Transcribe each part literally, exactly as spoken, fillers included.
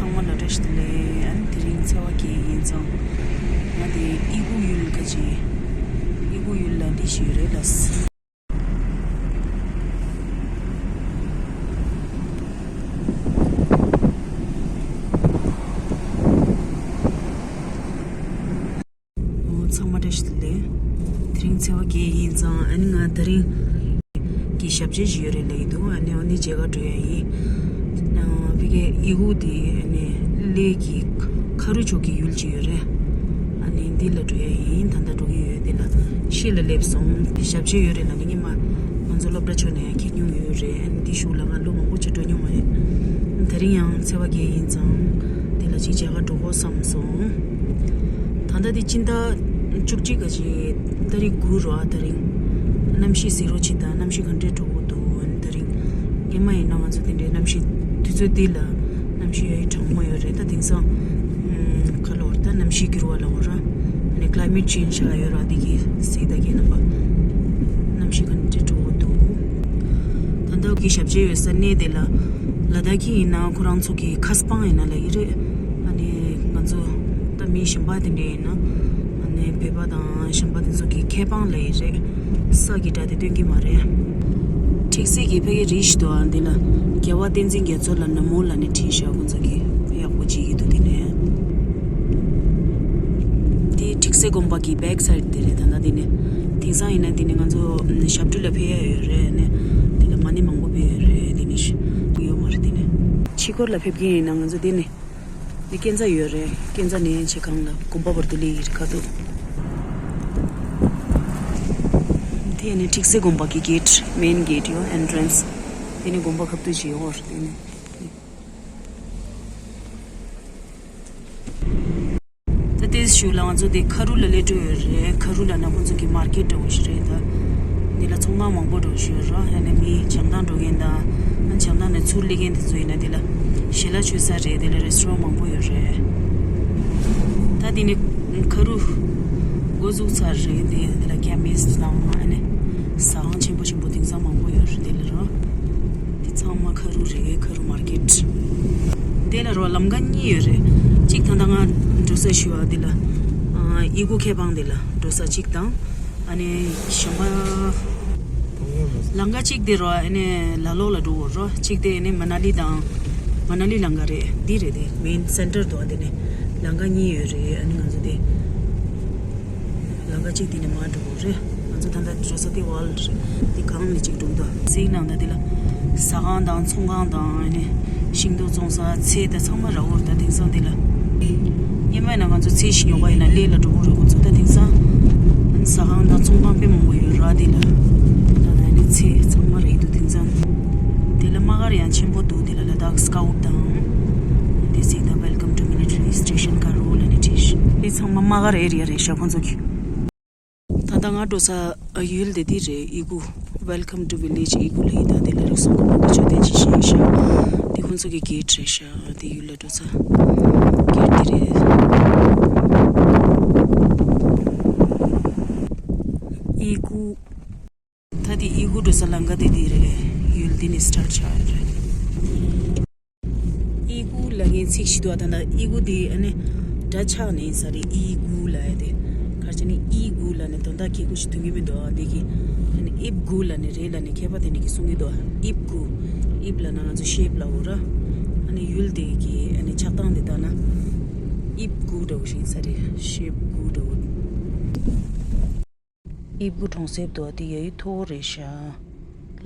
ཚང་མ་ལ་བཀྲ་ཤིས་བདེ་ལེགས། ཨ་ནི་དེ་རིང་ཚེས་པ་བརྒྱད་ཡིན་ཙང་། ང་དེ་ཨི་གུ་ཡུལ་ག་ཅི། ཨི་གུ་ཡུལ་ལ་འདི་ཞིག་ཡོད་རེད་ལ། ཨོ། ཚང་མ་བཀྲ་ཤིས་བདེ་ལེགས། དེ་རིང་ཚེས་པ་བརྒྱད་ཡིན་ཙང་། ཨ་ནི་ང་དེ་རིང་གི་ཞབས་ཕྱི་ཞིག་ཡོད་རེད་ལབ་ཀྱི་འདུག་ཨ་ནི་ཨོ་ནི་མཇལ་ཁ་འགྲོ་ཡ་ཡིན། ཨ་ཕ་གིའི་ཨི་གུ་དེ་ཨ་ནི་གླེ་གི་ཁ་རུ་ཕྱོགས་ཀྱི་ཡུལ་ཅིག་ཡོད་རེད། ཨ་ནི་འདི་ལ་འགྲོ་ཡ་ཡིན། ད་ལྟ་འགྲོ་གི་ཡོད། དེ་ལ་ཤི་ལ་སླེབས་སོང་། ཞབས་ཕྱི་ཡོད་རེད་ལབ་ནི་སྔོན་མ་ང་ཚོ་སློབ་གྲྭ་ཕྱོགས་ནས་ཡང་ཁྱེར་མྱོང་ཡོད་རེད། ཨ་ནི་འདི་གཞུག་ལ་ང་ལོ་མང་པོ་ཅིག་འགྲོ་མྱོང་མ་རེད། དེ་རིང་ཡང་ཚེས་པ་བརྒྱད་ཡིན་ཙང་། དེ་ལ་ཅིག་མཇལ་ཁ་འགྲོ་དགོས་བསམ་སོང་། ད་ལྟ་དེ་སྤྱི་ཟླ་བཅུ་གཅིག་ག་ཅིག་ཏ་རིག་དགུ་རོ། ཨ་དེ་རིང་གནམ་གཤིས་གཟི་རོ་ཅིག་དང་། གནམ་གཤིས་ག་འདྲས་འགྲོ་གི་འདུག་ཨ་ནི་དེ་རིང་སྔོན་མ་ཡིན་ན་ང་ཚོ་དེ་འདྲའི་གནམ་གཤིས་དུས་ཚོད་འདི་ལ་གནམ་གཤིས་ཡ་ཡི་གྲང་མོ་ཡོད་རེད། ད་དེང་སང་ཨམ་ག་ལབ་དགོས་རེད། ད་གནམ་གཤིས་འགྱུར་བ་ལབ་དགོས་རེད། ཨ་ནི་climate change ཧ་ཡོད་ར། འདི་གི་སྲིད་ད་གི་རྣམ་པ་གནམ་གཤིས་ག་འདྲས་འགྲོ་གི་འདུག་ད་ལྟ་གི་ཞབས་ཕྱི་ཡོད་ས་གནས་དེ་ལ། ལ་དྭགས་ཀྱི་ཡིན་ན་ཁོ་རང་ཚོ་གི་ཁ་སྤང་ཡིན་ན་ལབ་ཀྱི་རེད། ཨ་ནི་ང་ཚོ་ད་མི་གཞན་པ་དེ་འདྲས་ཡིན་ན། ཨ་ནི་བོད་པ་དང་གཞན་པ་དེ་ཚོ་གི་ཁ་སྤང་ལབ་ཀྱི་རེད། ས་གི་སྒྲ་དེ་སྟོན་གྱི་མ་རེད། ཁྲིག་སེ་གི་ཕ་གི་རི་ཞིག་འདུག་ཨ་འདི་ལ་རྒྱལ་བ་བསྟན་འཛིན་རྒྱ་མཚོ་ལ་ན་མོ་ལབ་ནས་བྲིས་ཤག་ཁོ་ཚོ་གི་ཡག་པོ་བྱེད་ཀྱི་འདུག་དེ་ནས། དེ་ཁྲིག་སེ་དགོན་པ་གི་back side དེ་རེད། ད་ལྟ་དེ་ནས་དེང་སང་ཡིན་ན་དེ་ནས་ང་ཚོ་ཨམ་ཞབས་བྲོ་ལ་ཕེབས་ཡ་ཡོད་རེད། ཨ་ནི་དེ་ལ་མ་ཎི་མང་པོ་ཕུལ་ཡ་ཡོད་རེད། དེ་ནས་ཤི་ཡོད་མ་རེད། དེ་ནས་ཕྱི་སྐོར་ལ་ཕེབས་མཁན་ཡིན་ན་ང་ཚོ་དེ་ནས། འདི་སྐས་འཛེག་ཡོད་རེད། སྐས་འཛེག་ནས་ཆེ་གང་ལ་དགོན་པ་བར་དུ་སླེབས་ཡིན་ཁ་ཐུག་དེ་ནི་ཁྲིག་སེ་དགོན་པ་གི་གེ་ཊི། main gate ཡོད། entrance། དེ་ནི་དགོན་པ་ཁ་ཐུག་ཅིག་ཡོད་རེད། དེ་ནི། ད་ལྟའི་གཞུག་ལ་ང་ཚོ་དེ་ཁ་རུ་ལ་སླེབས་འགྲོ་ཡོད་རེད། ཁ་རུ་ལ་ན་ཁོང་ཚོ་གི་མར་ཀེཊ་འདྲ་བོ་ཞིག་རེད་ད། འདི་ལ་ཚོང་ཁང་མང་པོ་འདྲ་བོ་ཞིག་ཡོད་ར། ཨ་ནི་མི་བྱང་ཐང་འགྲོ་མཁན་དང་། ཨ་བྱང་ཐང་ནས་ཚུར་སླེབས་མཁན་དེ་ཚོ་ཡིན་ན་འདི་ལ་ཞལ་ལག་མཆོད་ས་རེད། འདི་ལ་རེ་སི་ཊོ་རན་མང་པོ་ཡོད་རེད། ད་འདི་ནི་ཁ་རུ་འགོ་འཛུགས་ཚར་རེད། འདི་འདི་ལ་ཀེ་མིས་དང་ཨ་ནི་ཟ་ཁང་ཆེན་པོ་ཆེན་པོ་དེང་སང་མང་པོ་ཡོད་རེད། འདི་ལ་ར། འདི་ཚང་མ་ཁ་རུ་རེད། ཁ་རུ་མར་ཀེཊ། དེ་ལ་རོ་ལམ་ཁ་གཉིས་ཡོད་རེད། གཅིག་ད་ལྟ་ང་འགྲོ་ས་ཞུ་བ་དེ་ལ། ཨ་ཨི་གུ་ཁེ་བང་དེ་ལ་འགྲོ་ས་གཅིག་དང་། ཨ་ནི་གཞན་པ། ལམ་ཁ་གཅིག་དེ་རོ་ཨ་ནི་ལ་ལོག་ལ་འགྲོ་དགོས་རོ། གཅིག་དེ་ཨ་ནི་མ་ན་ལི་དང་། མ་ན་ལི་ལམ་ཁ་རེད། འདི་རེད་དེ་མེན་སེན་ཊར་དུ་བ་དེ་ནི་ལམ་ཁ་གཉིས་ཡོད་རེད། ཨ་ནི་ང་ཚོ་དེ། ལམ་ཁ་གཅིག་དེ་ནས་མར་འགྲོ་དགོས་རེད། ང་ཚོ་ད་ལྟ་འགྲོ་ས་དེ་ཝལ་རེད། དེ་གང་ནས་གཅིག་འགྲོ་འདུག་གཟིགས་གནང་དང་། དེ་ལ་ཟ་ཁང་དང་ཚོང་ཁང་དང་ཨ་ནི་ཤིང་ཏོག་བཙོང་ས་ཚལ་དང་ཚང་མ་རག་གི་རེད། ད་དེང་སང་དེ་ལ་སྔོན་མ་ཡིན་ན་ང་ཚོ་ཚལ་ཞིག་ཉོ་ག་ཡིན་ན་གླེ་ལ་འགྲོ་གི་རེད། ཁོང་ཚོ་ད་དེང་སང་ཟ་ཁང་དང་ཚོང་ཁང་དཔེ་མང་པོ་ཡོད་ར། དེ་ལ་ད་ད་ཨ་ནི་ཚལ་ཚང་མ་རག་གི་འདུག་དེང་སང་དེ་ལ་དམག་སྒར་ཡང་ཆེན་པོ་འདུག་དེ་ལ་ལ་དྭགས་སི་ཀའུཊ་དང་། དེ་གཟིགས་དང་། Welcome to military station Garo ལབ་ནས་བྲིས་ཤག་དེ་ཚང་མ་དམག་སྒར་ཨེ་རི་ཡ་རེད་ཤག་ཁོང་ཚོ་གི། ད་ལྟ་ང་འགྲོ་ས་ཡུལ་དེ་འདི་རེད། ཨི་གུ། Welcome to village ཨི་གུ་ལབ་ཡིན། ད་དེ་ལ་རིགས་སོང་གོ་མ་འདི་ཆོས་དེ་ཅི་ཤེས་ཤག་དེ་ཁོང་ཚོ་གི་གེ་ཊི་རེད་ཤག་དེ་ཡུལ་ལ་འགྲོ་ས་གེ་ཊི་དེ་རེད། ཨི་གུ། ད་དེ་ཨི་གུ་འགྲོ་ས་ལམ་ཁ་དེ་འདི་རེད། ཡུལ་འདི་ནས་སི་ཊར་ཊི་ཆགས་ཡོད་རེད། ཨི་གུ་ལབ་མཁན་ཚིག་ཞིག་འདུག་ད་ལྟ་ཨི་གུ་དེ་ཨ་ནི་སྒྲ་ཆག་ནས་ཡིན་ས་རེད། ཨི་གུ་ལབ་ཡ་དེ་གར་ཅི་ནི་ཨི་གུ་ལབ་ནས་དོན་དག་གི་གུ་ཞིག་ཐོན་གྱི་མི་འདུག་དེ་གི་ཨ་ནི་ཨིབ་གུ་ལབ་ནས་རེད་ལབ་ནས་མཁས་པ་དེ་འདྲ་གི་གསུང་གི་འདུག་ཨིབ་གུ། ཨིབ་ལབ་ན་ང་ཚོ་ཤེབ་ལབ་འོ་ར། ཨ་ནི་ཡུལ་དེ་གི་ཨ་ནི་ཆགས་སྟངས་དེ་ལྟར་ན་ཨིབ་གུ་འདྲ་བོ་ཞིག་ཡིན་ས་རེད། ཤེབ་གུ་འདྲ་བོ། ཨིབ་གུ་གྲོང་གསེབ་དུ་དེ་ཡ་ཡི་མཐོ་བོ་རེད་ཤག་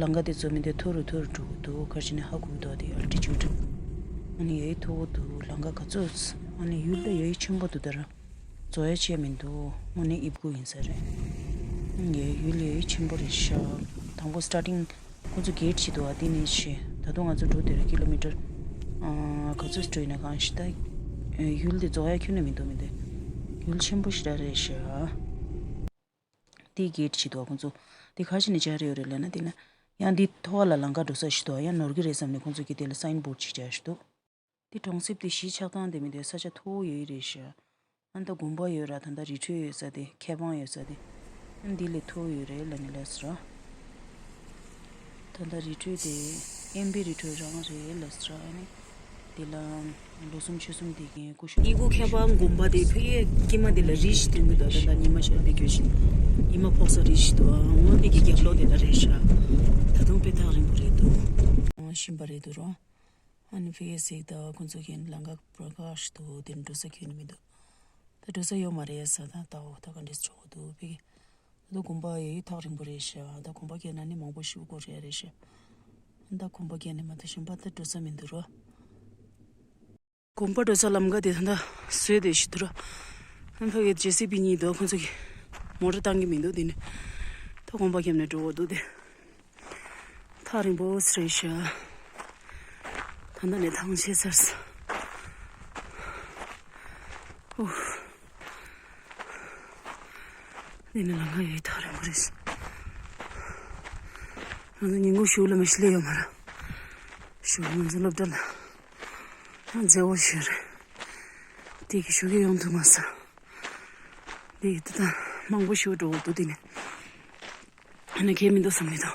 ལམ་ཁ་དེ་ཚོ་མི་འདི་མཐོ་རུ་མཐོ་རུ་འགྲོ་གི་འདུག་ག་རེ་བྱས་ནས་ཧ་གོ་གི་འདུག་དེ་ཨལ་ཊི་ཊུཌ། ཨ་ནི་ཡ་ཡི་མཐོ་བོ་འདུག་ལམ་ཁ་ག་ཚོད། ཨ་ནི་ཡུལ་ལ་ཡ་ཡི་ཆེན་པོ་འདུག་ད་ར། རྫོགས་ཡ་ཆེ་མི་འདུག་ཨ་ནི་ཨིབ་གུ་ཡིན་ས་རེད། ཨ་ནི་ཡ་ཡི་ཡུལ་ལ་ཡ་ཡི་ཆེན་པོ་རེད་ཤག་དང་པོ་སི་ཊར་ཊིང་ཁོ་ཚོ་གེ་ཊི་ཞིག་འདུག་ཨ་དེ་ནས་ཤི། ད་དུང་ང་ཚོ་འགྲོ་དེ་ར་ཀི་ལོ་མི་ཊར་ག་ཚོད་འགྲོ་ཡིན་ན་གང་ཤི། ད་ཡུལ་དེ་རྫོགས་ཡ་ཁྱོན་ནས་མི་འདུག་མི་འདུག་ཡུལ་ཆེན་པོ་ཞིག་ར་རེད་ཤག་དེའི་གེ་ཊི་ཞིག་འདུག་ཁོང་ཚོ་དེ་ག་རེ་བྱས་ནས་སྦྱར་ཡོད་རེད་ལབ་ན། དེ་ན་ཡང་འདི་མཐོ་བ་ལ་ལམ་ཁ་འགྲོ་ས་ཞིག་འདུག་ཡང་ནོར་གི་རེད་བསམ་ནས་ཁོང་ཚོ་གིས་དེ་ལ་སའིན་བོར་ཌི་ཞིག་སྦྱར་ཞིག་འདུག་དེ་གྲོང་གསེབ་དེ་གཞིས་ཆགས་སྟངས་དེ་མི་འདུག་ས་ཆ་མཐོ་བོ་ཡོད་རེད་ཤག་ཨ་ནི་ད་དགོན་པ་ཡོད་ར། ད་ལྟ་རི་ཁྲོད་ཡོད་ས་དེ་ཁེ་བང་ཡོད་ས་དེ་ཨ་ནི་འདི་ལས་མཐོ་བོ་ཡོད་རེད་ལབ་ནས་ལབ་སོང་ར། ད་ལྟ་རི་ཁྲོད་དེ་ཨེམ་བི་རི་ཁྲོད་རང་རེད་ལབ་སོང་ར། ཨ་ནི། དེ་ལ་ལོ་གསུམ་ཕྱོགས་གསུམ་དེ་གའི་སྐུ་ཞབས། གཉིས་སྐུ་ཁྱད་པར་དགོན་པ་དེ་ཕ་གིའི་དཀྱིལ་མ་དེ་ལ་རི་ཞིག་སྟོན་གྱི་འདུག་ད་ལྟ་ཉི་མ་ཤར་དེ་གྱོད་བཞིན་ཉི་མ་ཕོག་ས་རི་ཞིག་འདུག་འོ་དེ་གི་རྒྱབ་ལོགས་དེ་ལ་རེད་ཤག་ད་དུང་དཔེ་ཐག་རིང་པོ་རེད་འདུག་ཨང་ཤིན་པ་རེད་འདུག་རོ། ཨ་ནི་ཕ་གིའི་གཟིགས་ད་ཁོ་ཚོ་གི་ལམ་ཁ་པྲ་ཀ་ཤི་འདུག་དེ་འགྲོ་ས་ཁྱོན་ནས་མི་འདུག་ད་འགྲོ་ས་ཡོད་མ་རེད་ས། ད་ད་འོ་ད་ག་འདྲས་ཆོག་འདུག་ཕ་གི་ད་དུང་དགོན་པ་ཡི་ཐག་རིང་པོ་རེད་ཤག་ད་དགོན་པ་སྐྱེལ་ན་ནི་མང་པོ་ཞིག་དགོས་རེད་རེད་ཤག་ད་དགོན་པ་སྐྱེལ་ནས་མ་ད་གཞན་པ་ད་འགྲོ་ས་མི་འདུག་རོ། དགོན་པ་འགྲོ་ས་ལམ་ཁ་དེ་ད་ལྟ་བཟོས་བསྡད་ཤི་འདུག་ར། ཨ་ཕ་གི་ཇེ་སི་བི་གཉིས་འདུག་ཁོ་ཚོ་གི་མོ་ཊ་བཏང་གི་མི་འདུག་དེ་ནི་ད་དགོན་པ་བརྒྱབ་ནས་འགྲོ་དགོས་འདུག་དེ་ཐག་རིང་པོ་རེད་ཤག་ད་ལྟ་ནས་ཐང་ཆད་ཚར་སོང་། ཨོ། འདི་ནི་ལམ་ཁ་ཡོད་ཐག་རིང་པོ་རེད། ང་ཚོ་ཉིན་གུང་གཞུག་ལ་མ་ཤི་ལེ་ཡོད་མ་རེད། གཞུག་ང་ཚོ་སློབ་གྲྭ་ལ་ང་མཛེས་པོ་ཞིག་རེད། དེ་གི་གཞུག་གི་ཡོང་ཐུབ་མ་སོང་། འདི་ད་ལྟ་མང་པོ་ཞིག་འགྲོ་འདུག་དེ་ནི། ཨ་ནི་ཁྱད་མི་འདུག་བསམ་གྱི་འདུག་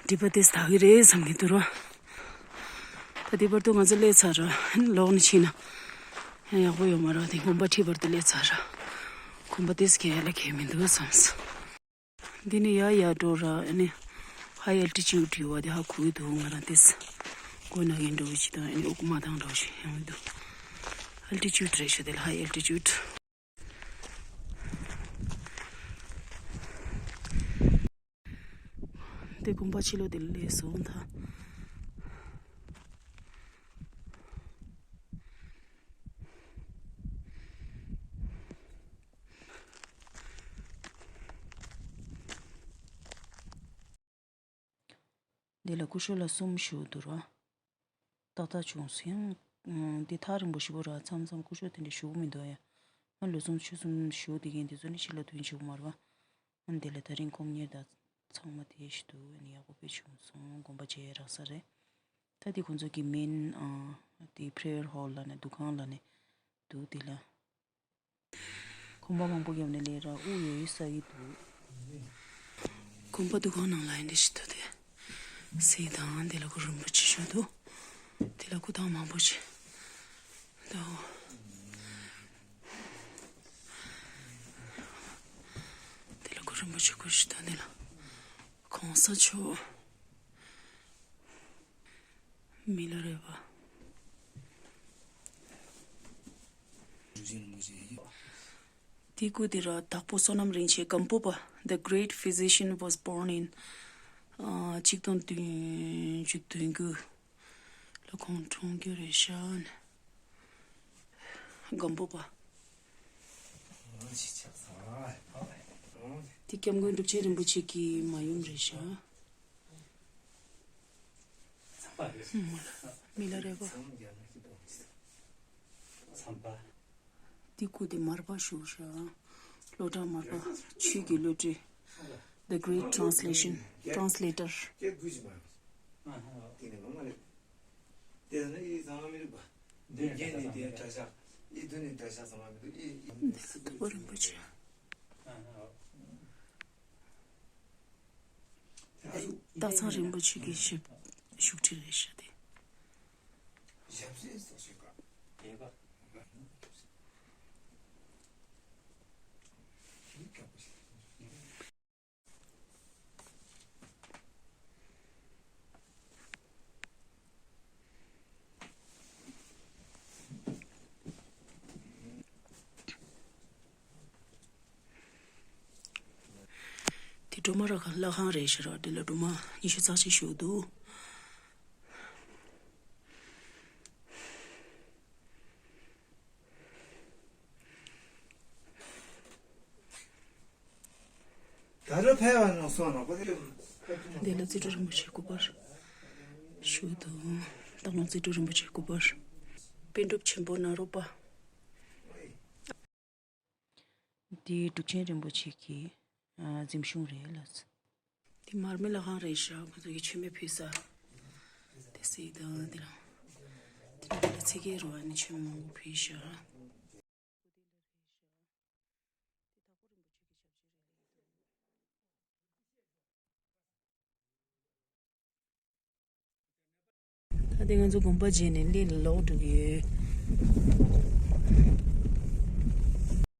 སྒྲིབ་པ་དེ་དག་གི་རེད་བསམ་གྱི་འདུག་ར། ད་དེ་བར་དུ་ང་ཚོ་སླེབས་ཚར་ར། ཨ་ནི་ལོག་ནས་ཕྱིན་ན་ཡང་ཡག་པོ་ཡོད་མ་ར། དེ་དགོན་པ་ཁྲིད་བར་དུ་སླེབས་ཚར་ར། དགོན་པ་དེ་སྐད་ལ་ཁྱད་མི་འདུག་བསམ་སོང་། འདི་ནི་ཡར་ཡར་འགྲོ་ར། ཨ་ནི་ཧའི་ཨལ་ཊི་ཅུཌ་ཡོད་པ་དེ་ཧ་གོ་གི་འདུག་ང་རང་དེ་སྒོ་ནང་ཡིན་འགྲོ་བ་ཅིག་དང་། ཨ་ནི་དབུགས་མ་འདང་འདྲ་བ་ཞིག་ཡོང་གི་འདུག་ཨལ་ཊི་ཅུཌ་རེད་ཤག་དེ་ལ་ཧའི་ཨལ་ཊི་ཅུཌ། དེ་དགོན་པ་ཕྱི་ལོགས་དེ་ལ་སླེབས་སོང་ད། འདི་ལ་སྐུ་ཞབས་ལ་གསུམ་བཞུགས་འདུག་ར། ཏག་ཏག་བྱུང་སོང་། ཡང་འདི་ཐག་རིང་པོ་ཞེ་པོ་ར། མཚམས་མཚམས་སྐུ་ཞབས་དེ་འདྲ་བཞུགས་མི་འདུག་ཡ། ང་ལོ་གསུམ་ཕྱོགས་གསུམ་བཞུགས་བསྡད་མཁན་དེ་ཚོ་ནི་ཕྱི་ལ་ཐོན་བཞུགས་མ་རེད་པ། ཨ་འདི་ལ་ད་རིང་ཁོང་གཉེར་དང་ཚང་མ་དེ་ཞིག་འདུག་ཨ་ནི་ཡག་པོ་དཔེ་བྱུང་སོང་། དགོན་པ་མཇལ་རག་ས་རེད། ད་འདི་ཁོང་ཚོ་གི་མེན་ཨ་དེ་པྲེ་ཡར་ཧོལ་ལབ་ནས་འདུ་ཁང་ལབ་ནས་འདུག་དེ་ལ། གོམ་པ་མང་པོ་བརྒྱབ་ནས་སླེབས་ར། དབུགས་ཡོད་ཡོད་ས་ཡི་འདུག་གོམ་པ་འདུ་ཁང་ནང་ལ་ཡིན་འདྲ་ཞིག་འདུག་དེ་གཟིགས་དང་། དེ་ལ་སྐུ་རིན་པོ་ཆེ་བཞུགས་འདུག་དེ་ལ་སྐུ་ཐང་མང་པོ་ཞིག་འདུག་དེ་ལ་སྐུ་རིན་པོ་ཆེ་སྐུ་ཞིག་འདུག་དེ་ལ་གོང་ས་མཆོག་མི་ལ་རས་པ། དེའི་སྐུ་དེ་ར་དྭགས་པོ་བསོད་ནམས་རིན་ཆེན་སྒམ་པོ་པ། The great physician was born in ཨ་གཅིག་སྟོང་བདུན་ཅུ་དོན་དགུ་ལ་ཁོང་འཁྲུངས་རྒྱུ་རེད་ཤག་སྒམ་པོ་པ། དེ་སྐྱབས་མགོན་གྲུབ་ཆེན་རིན་པོ་ཆེ་གི་མ་ཡུམ་རེད་ཤག་མི་ལ་རས་པ། འདི་སྐུ་དེ་མར་པ་བཞུགས་ཤག་སློབ་གྲྭ་མར་པ། ཆོས་ཀྱི་བློ་གྲོས། The Great Translation Translator། འདི་ལ་ཐུབ་པ་རིན་པོ་ཆེ། སྟག་ཚང་རིན་པོ་ཆེ་གི་ཞབས་བཞུགས་ཁྲི་རེད་ཤག་དེ། དེ་སྒྲོལ་མ་ར་ཁང་ལྷ་ཁང་རེད་ཤག་ར། དེ་ལ་སྒྲོལ་མ་ཉི་ཤུ་རྩ་གཅིག་བཞུགས་འདུག་ད་རུང་ཕལ་བ་ནང་སོང་ན་ཁོ་དེ། འདི་ལ་རྩེ་སྤྲུལ་རིན་པོ་ཆེ་སྐུ་པར་བཞུགས་འདུག་སྟག་ལུང་རྩེ་སྤྲུལ་རིན་པོ་ཆེ་སྐུ་པར། པཎ་གྲུབ་ཆེན་པོ་ནཱ་རོ་པ། འདི་གྲུབ་ཆེན་རིན་པོ་ཆེ་གི་ཨ་གཟིམ་ཆུང་རེད་ལགས། འདི་མར་མེ་ལྷ་ཁང་རེད་ཤག་ཁོ་ཚོ་གི་མཆོད་མེ་ཕུལ་ས། དེ་སྲིད་དང་འདི་ལ། འདི་ལ་ཚིག་གི་རུ་བ་ནི་མཆོད་མེ་མང་པོ་ཕུལ་ཤག་ད་ འདི་ང་ཚོ་དགོན་པ་མཇལ་ནས་གླེ་ལ་ལོག་འགྲོ་གི་ཡོད།